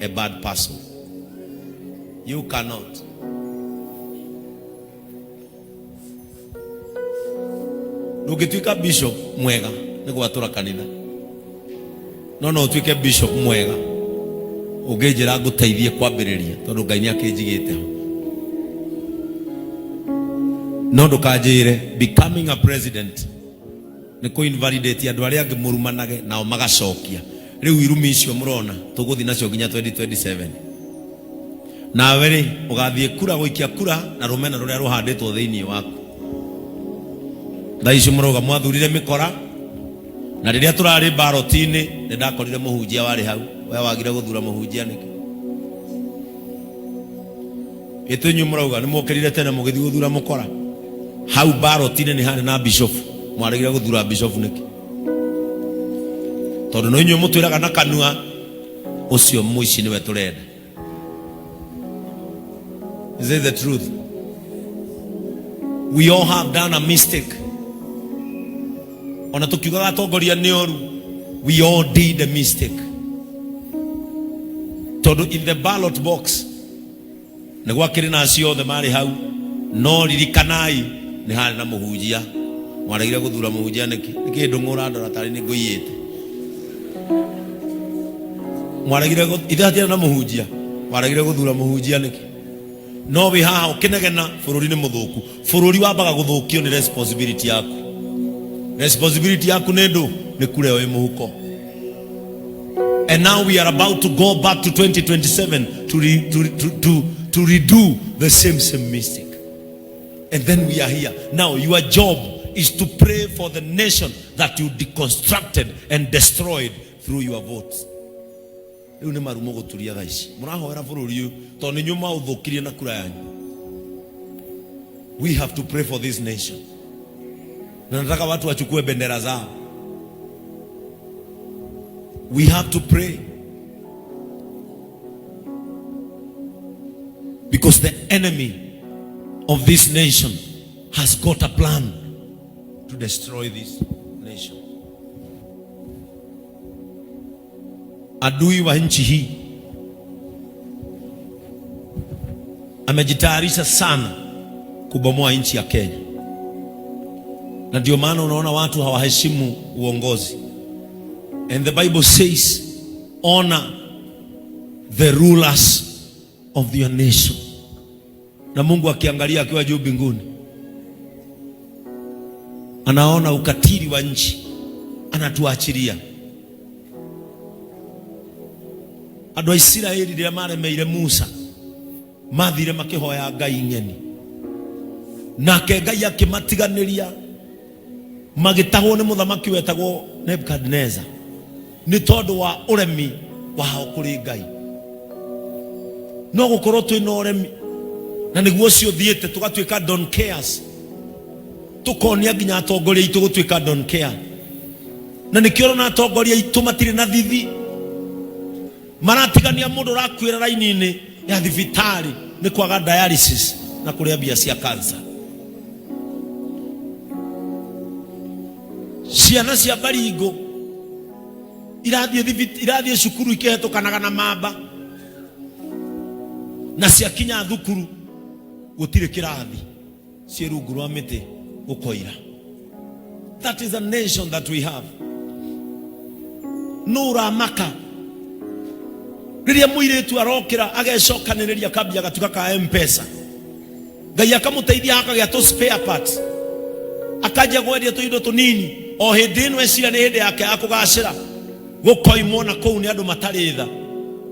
a bad person. You cannot. Ndũngĩtuĩka bishop mwega nĩ gwatũra kanitha, no no ũtuĩke bishop mwega ũngĩnjĩra ngũteithie kwambĩrĩria, tondũ Ngai nĩ akĩnjigĩte ho. No ndũkanjĩre becoming a president nĩ kũ invalidate andũ arĩa angĩ mũrumanage nao magacokia. Rĩu irumi icio mũrona tũgũthiĩ nacio nginya 2027. Nawe rĩ, ũgathiĩ kura gũikia kura na rũmena rũrĩa rũhandĩtwo thĩinĩ waku. Thaa ici mũrauga mwathurire mĩkora, na rĩrĩa tũrarĩ mbaroti-inĩ nĩ ndakorire mũhunjia warĩ hau. We wagire gũthura mũhunjia nĩkĩ? Ĩtũ inyuĩ mũrauga nĩ mwokĩrire tene mũgĩthiĩ gũthura mũkora. Hau mbaroti-inĩ nĩ harĩ na bishofu, mwaregire gũthura bishofu nĩkĩ? Tondũ no inyuĩ mũtwĩraga na kanua ũcio mũici nĩwe tũrenda. Is it the truth? We all have done a mistake. Ona tukiugaga atongoria nĩ oru, we all did a mistake. Tondũ in the ballot box nĩ gwakĩrĩ na acio othe marĩ hau, no ririkanai nĩ harĩ na mũhunjia. Mwaregire gũthura mũhunjia nĩkĩ? Nĩkĩ ndũng'ũ ũrandora tarĩ nĩ ngũiyĩte? Mwaregire ithe hatiarĩ na mũhunjia, waregire gũthura mũhunjia nĩkĩ? No wĩ haha ũkĩnegena bũrũri nĩ mũthũku. Bũrũri wambaga gũthũkio nĩ responsibility yaku. Responsibility yaku nĩ ndũ? Nĩ kura ĩyo ĩ mũhuko. And now we are about to go back to 2027 to, re, to, to, to, to redo the same same mistake. And then we are here. Now your job is to pray for the nation that you deconstructed and destroyed through your votes. Rĩu nĩ maru mũgũturia thaa ici. Mũrahoera bũrũri ũyũ tondũ nĩ inyuĩ mwaũthũkirie na kura yanyu. We have to pray for this nation. Na nataka watu wachukue bendera zao. We have to pray. Because the enemy of this nation has got a plan to destroy this nation. Adui wa nchi hii amejitayarisha sana kubomoa nchi ya Kenya, na ndio maana unaona watu hawaheshimu uongozi. And the Bible says honor the rulers of your nation. Na Mungu akiangalia akiwa juu mbinguni, anaona ukatili wa nchi, anatuachilia. Andũ a Isiraeli rĩrĩa maremeire Musa, mathire makĩhoya ngai ng'eni, nake Ngai akĩmatiganĩria, magĩtahwo nĩ mũthamaki wetagwo Nebukadneza nĩ tondũ wa ũremi wao kũrĩ Ngai. No gũkorwo twĩ na ũremi, na nĩguo ũcio ũthiĩte tũgatuĩka don't cares, tũkonia nginya atongoria aitũ gũtuĩka don't care. Na nĩkĩo ũrona atongoria aitũ matirĩ na thithi, maratigania mũndũ ũrakuĩra raini-inĩ ya thibitarĩ nĩ kwaga dialysis na kũrĩa mbia cia cancer. Ciana cia Baringo irathiĩ cukuru ikĩhetũkanaga na mamba, na ciakinya thukuru gũtirĩ kĩrathi, ciĩ rungu rwa mĩtĩ gũkoira. That is a nation that we have. Nũ ũramaka rĩrĩa mũirĩtu arokĩra agecokanĩrĩria akambia gatuka ka M-Pesa, Ngai akamũteithia akagĩa tũ spare parts, akanjia kwendia tũindo tũnini, o hĩndĩ ĩno eciria nĩ hĩndĩ yake ya kũgacĩra, gũkoimwo na kũu nĩ andũ matarĩ tha,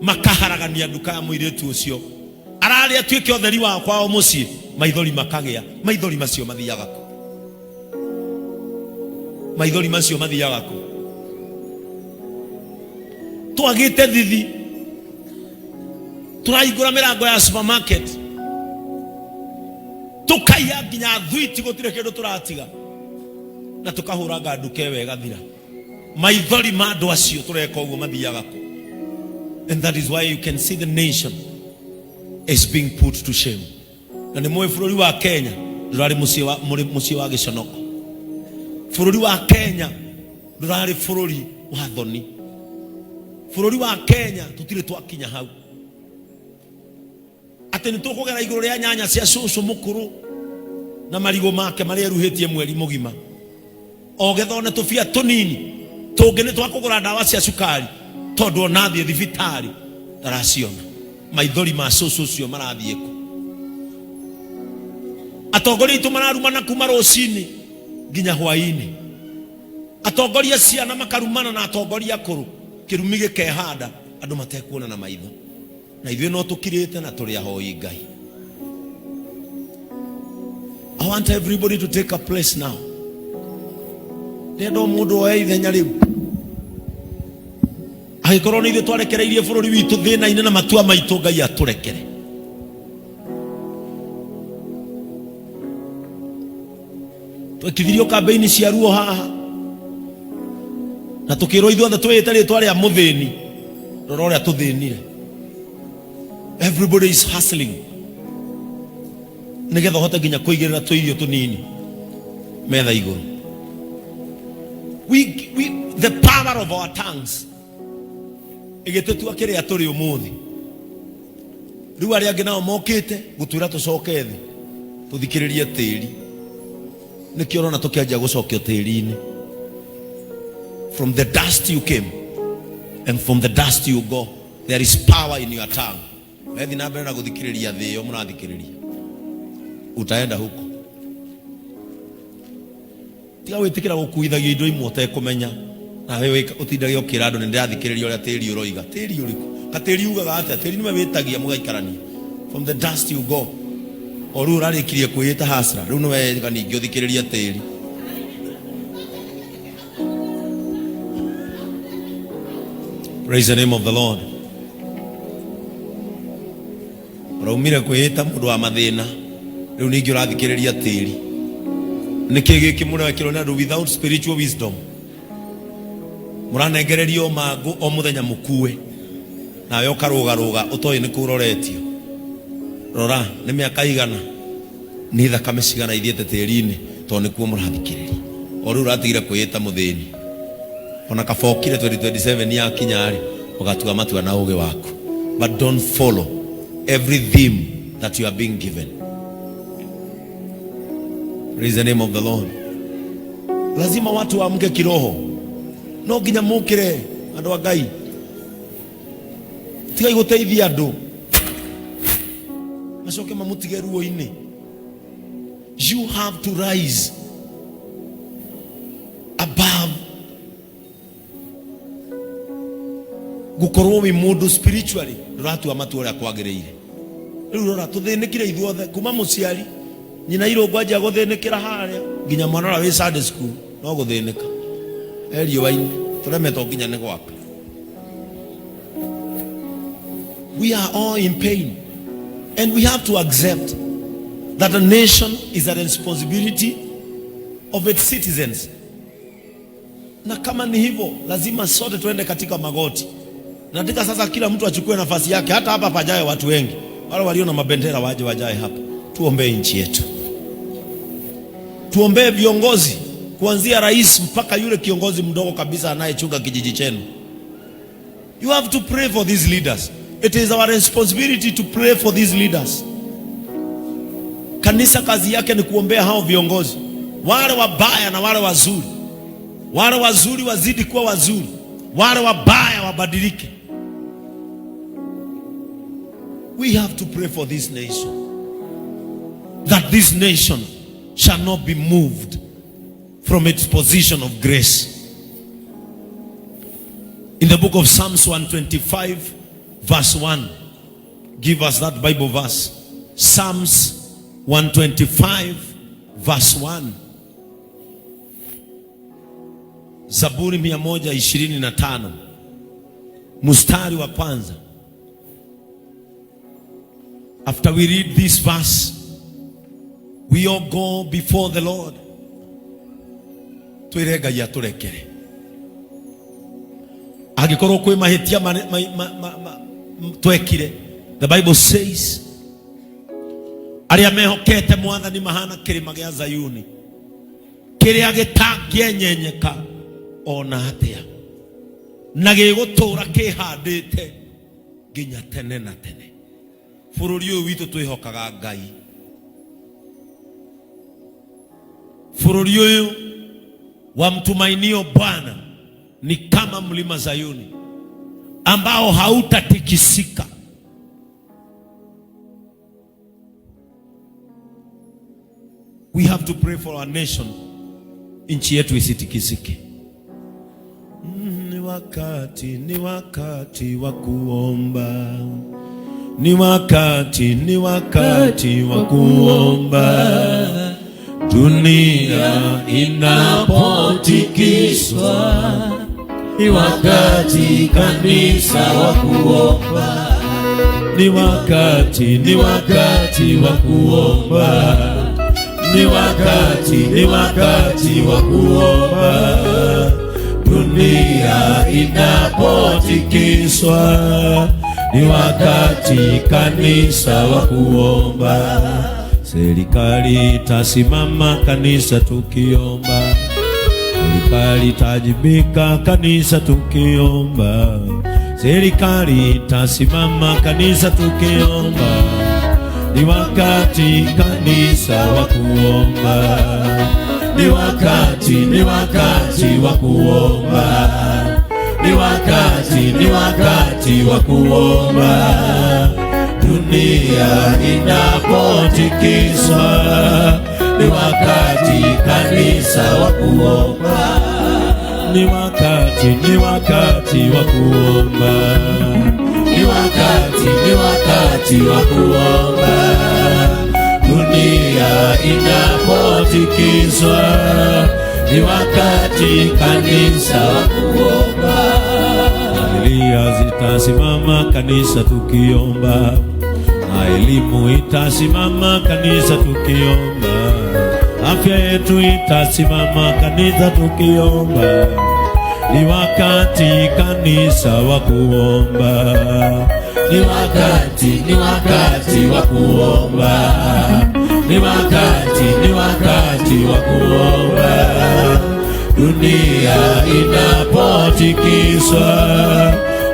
makaharagania nduka ya mũirĩtu ũcio. Ararĩ atuĩke ũtheri wa kwao mũciĩ, maithori makagĩa. Maithori macio mathiaga kũ? Maithori macio mathiaga kũ? Twagĩte thithi, tũrahingũra mĩrango ya supermarket, tũkaiya nginya thwiti, gũtirĩ kĩndũ tũratiga, na tũkahũranga nduka ĩyo ĩgathira. Maithori ma andũ acio tũreka ũguo mathiaga kũ? And that is why you can see the nation is being put to shame. Na nĩ mũĩ bũrũri wa Kenya ndũrarĩ mũciĩ wa gĩconoko. Bũrũri wa Kenya ndũrarĩ bũrũri wa thoni. Bũrũri wa Kenya tũtirĩ twakinya hau atĩ nĩ tũkũgera igũrũ rĩa nyanya cia cũcũ mũkũrũ na marigũ make marĩa eruhĩtie mweri mũgima, ogetha one tũbia tũnini tũngĩ nĩ twakũgũra ndawa cia cukari, tondũ ona athiĩ thibitarĩ ndaraciona. Maithori ma cũcũ ũcio marathiĩ kũ? Atongoria aitũ mararumana kuma rũcinĩ nginya hwaĩ-inĩ, atongoria ciana makarumana na atongoria akũrũ, kĩrumi gĩkehanda andũ matekuona na maitho, na ithuĩ no tũkirĩte na tũrĩ ahoi Ngai. I want everybody to take a place now. Ndĩrenda o mũndũ oe ithenya rĩu. Angĩkorwo nĩ ithuĩ twarekereirie bũrũri witũ thĩna-inĩ na matua maitũ, Ngai atũrekere. Twekithirio kambĩini cia ruo haha na tũkĩrwo ithuothe twĩĩte rĩtwa rĩa mũthĩni. Rora ũrĩa tũthĩnire. Everybody is hustling nĩgetha ũhote nginya kũigĩrĩra tũirio tũnini metha igũrũ. We, the power of our tongues ĩgĩtũtua kĩrĩa tũrĩ ũmũthĩ. Rĩu arĩa angĩ nao mokĩte gũtwĩra tũcoke thĩ tũthikĩrĩrie tĩri. Nĩkĩo ũrona tũkĩanjia gũcokio tĩri-inĩ. From the dust you came and from the dust you go. There is power in your tongue. Wethi na mbere na gũthikĩrĩria thĩ ĩyo mũrathikĩrĩria, utaenda huko. Tiga gwĩtĩkĩra gũkuithagio indo imwe ũtekũmenya. Nawe ũtindage ũkĩra andũ nĩ ndĩrathikĩrĩria ũrĩa tĩri ũroiga. Tĩri ũrĩkũ? Katĩri ugaga atĩa? Tĩri nĩwe wĩtagia mũgaikarania. From the dust you go. O rĩu ũrarĩkirie kwĩĩta hasra, rĩu nĩwe ningĩ ũthikĩrĩrie tĩri. Praise the name of the Lord. Ũraumire kwĩĩta mũndũ wa mathĩna, rĩu ningĩ ũrathikĩrĩria tĩri. Nĩkĩ gĩkĩ mũrekĩrwo nĩ andũ without spiritual wisdom? Mũranengererio mangũ o mũthenya mũkue, nawe ũkarũgarũga ũtoĩ nĩ kũ ũroretio. Rora nĩ mĩaka igana, nĩ thakame cigana ithiĩte tĩri-inĩ, tondũ nĩkuo mũrathikĩrĩria. O rĩu ũratigire kwĩĩta mũthĩni, ona kaba ũkire 2027 yakinya rĩ, ũgatua matua na ũgĩ waku, but don't follow every theme that you are being given. Praise the name of the Lord. Lazima watu waamke kiroho, no nginya mukire andũ a Ngai. Tigai gũteithia andũ macoke mamũtige ruo-inĩ. You have to rise above gukorwo wi mundu spiritually nduratua matua uria kwagiriire. Riu rora, tuthinikire ithuothe kuma muciari nyina irungu anjia guthinikira haria nginya mwana uria wi Sunday school no guthinika e riũa-inĩ, turemetwo nginya nĩ gwaka. We are all in pain and we have to accept that a nation is a responsibility of its citizens. Na kama ni hivyo, lazima sote tuende katika magoti. Nataka sasa kila mtu achukue nafasi yake, hata hapa pajae watu wengi, wale walio na mabendera waje wajae hapa, tuombee nchi yetu, tuombee viongozi kuanzia rais mpaka yule kiongozi mdogo kabisa anayechunga kijiji chenu. You have to pray for these leaders. It is our responsibility to pray for these leaders. Kanisa kazi yake ni kuombea hao viongozi, wale wabaya na wale wazuri. Wale wazuri wazidi kuwa wazuri, wale wabaya wabadilike. We have to pray for this nation, that this nation shall not be moved from its position of grace. In the book of Psalms 125 verse 1, give us that Bible verse. Psalms 125 verse 1. Zaburi 125 mstari wa kwanza. After we read this verse, we all go before the Lord. Twĩre Ngai atũrekere angĩkorwo kwĩ mahĩtia twekire. The Bible says arĩa mehokete Mwathani mahana kĩrĩma gĩa Zayuni kĩrĩa gĩtangĩenyenyeka ona atĩa. Na gĩgũtũũra kĩhandĩte nginya tene na tene. Bũrũri ũyũ witũ twĩhokaga Ngai. Bũrũri ũyũ wamtumainio Bwana ni kama mlima Zayuni ambao hautatikisika. We have to pray for our nation, nchi yetu isitikisike. Ni wakati wa kuomba, ni wakati wa kuomba. Dunia inapotikiswa, ni wakati kanisa wa kuomba, ni wakati wa kuomba, ni wakati wa kuomba. Dunia inapotikiswa, ni wakati kanisa wa kuomba. Serikali itasimama kanisa tukiomba, serikali itajibika kanisa tukiomba, serikali itasimama kanisa tukiomba. Ni wakati kanisa wa kuomba, ni wakati wa kuomba, ni wakati wa kuomba. Dunia inapotikiswa, ni wakati kanisa wa kuomba, ni wakati wa kuomba, ni wakati wa kuomba. Dunia inapotikiswa, ni wakati kanisa wa kuomba. Familia zitasimama kanisa tukiomba, na elimu itasimama kanisa tukiomba, afya yetu itasimama kanisa tukiomba. Ni wakati kanisa wa kuomba, ni wakati wa kuomba, ni wakati wa kuomba. Dunia inapotikiswa,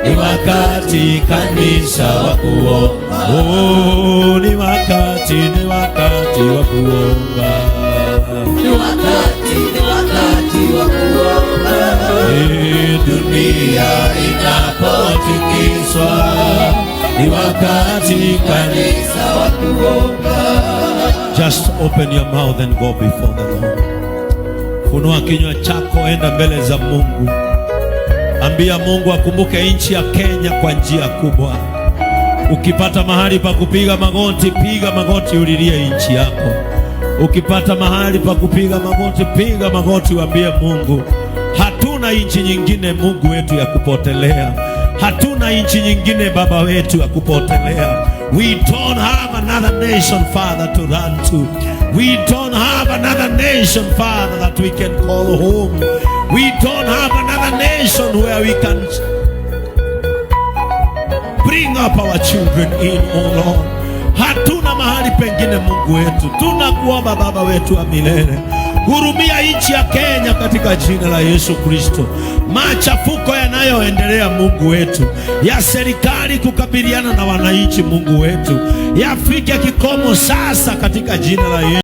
ni wakati kanisa wa kuomba. Oh, ni wakati wa kuomba, ni wakati wa kuomba. Dunia inapotikiswa, ni wakati kanisa wa kuomba. Just open your mouth and go before the Lord. Funua kinywa chako, enda mbele za Mungu. Ambia Mungu akumbuke nchi ya Kenya kwa njia kubwa. Ukipata mahali pa kupiga magoti, piga magoti ulilie nchi yako. Ukipata mahali pa kupiga magoti, piga magoti uambie Mungu, hatuna nchi nyingine Mungu wetu ya kupotelea. Hatuna nchi nyingine Baba wetu ya kupotelea. We don't have another nation, Father, to run to. We don't have another nation, Father, that we can call home. We don't have another nation where we can bring up our children in, oh Lord. Hatuna mahali pengine Mungu wetu, tunakuomba Baba wetu wa milele, hurumia nchi ya Kenya katika jina la Yesu Kristo. Machafuko yanayoendelea Mungu wetu, ya serikali kukabiliana na wananchi, Mungu wetu, yafike kikomo sasa katika jina la Yesu.